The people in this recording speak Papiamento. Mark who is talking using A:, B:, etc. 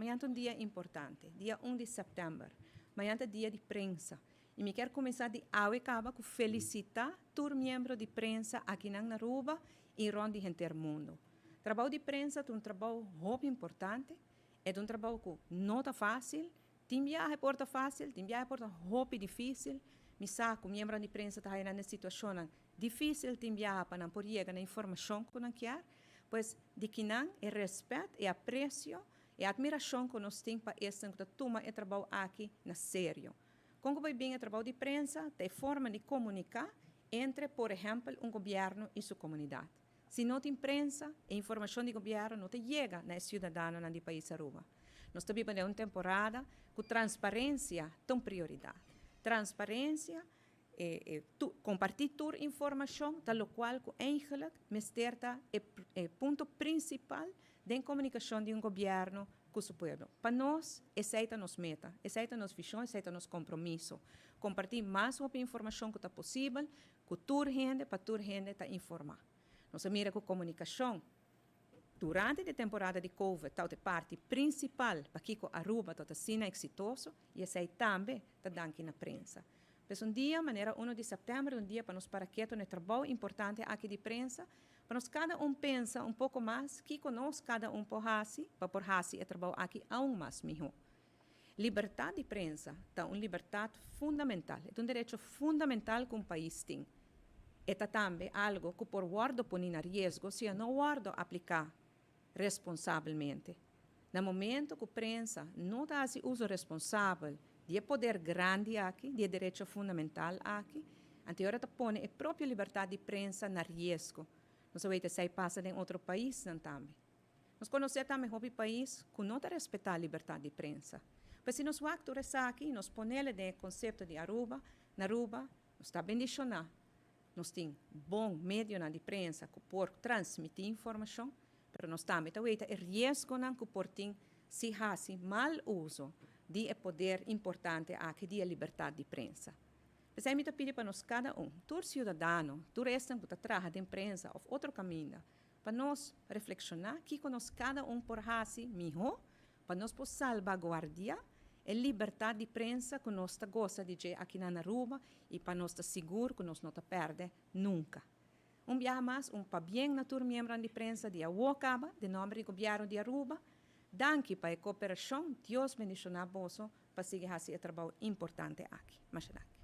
A: Mañan ta un dia importante, dia 1 di september. Mañan ta dia di prensa. Y mi kier cuminsa di awe caba cu felicita tur miembro di prensa aki na Aruba y rond di henter mundo. Trabou di prensa ta un trabou hopi importante, e un trabou cu no ta facil, tin biaha por ta facil, tin biaha por ta hopi dificil. Mi sa cu miembro di prensa ta den situacion dificil tin biaha pa nan por yega na informacion cu nan kier, pues di kinan e respet y aprecio y admiracion cu nos tin pa esnan cu ta tuma e trabou aki na serio. Con cu bin e trabou di prensa, ta forma di comunica entre, por ehempel, un gobierno y su comunidad. Si no tin prensa, e informacion di gobierno no ta yega na ciudadano di pais Aruba. Nos ta biba den un temporada cu transparencia ta un prioridad. Transparencia, comparti tur informacion, tal cual cu eigenlijk mester ta e punto principal di comunicacion di un gobierno cu su pueblo. Pa nos, esey ta nos meta, esey ta nos vision, esey ta nos compromiso. Comparti mas informacion cu ta posibel, cu tur hende, pa tur hende ta informa. Nos a mira cu comunicacion durante e temporada di Covid, ta e parti principal pa cu Aruba ta asina exitoso y esey tambe ta danki na prensa. Pues un dia, manera 1 di september, un dia pa nos para keto na e trabou importante aki di prensa, pa nos cada un pensa un poco mas, cu nos cada un por haci, pa por haci e trabou aki aun mas miho. Libertad di prensa ta un libertad fundamental, e un derecho fundamental cu un pais tin. E ta tambe algo cu por wordo poni na riesgo si no wordo aplica responsabelmente. Na momento cu prensa no ta haci uso responsabel di e poder grandi aki, di e derecho fundamental aki, anto ta pone e propio libertad di prensa na riesgo. Nos ta wak esey pasa den otro pais tambe. Nos conoce tambe hopi pais cu no ta respeta libertad di prensa. Ma si nos wak aki, nos pone e concepto di Aruba, na Aruba, nos ta bendiciona. Nos tin bon medio di prensa cu por transmiti informacion, mas nos tambe ta wak e riesgo cu por tin si haci mal uso di e poder importante aki di libertad di prensa. Pesey mi ta pidi pa nos cada un, tur ciudadano, tur esnan cu ta traha den prensa of otro caminda, pa nos reflexiona cu nos cada un por haci miho, pa nos por salvaguardia e libertad di prensa cu nos ta goza di dje aki na Aruba y pa nos ta sigur cu nos no ta perde nunca. Un biaha mas, un pabien na tur miembro di prensa di awo caba, den nomber di gobierno di Aruba. Danki pa e cooperacion. Dios bendiciona boso pa sigui haci e trabou importante aki. Masha danki.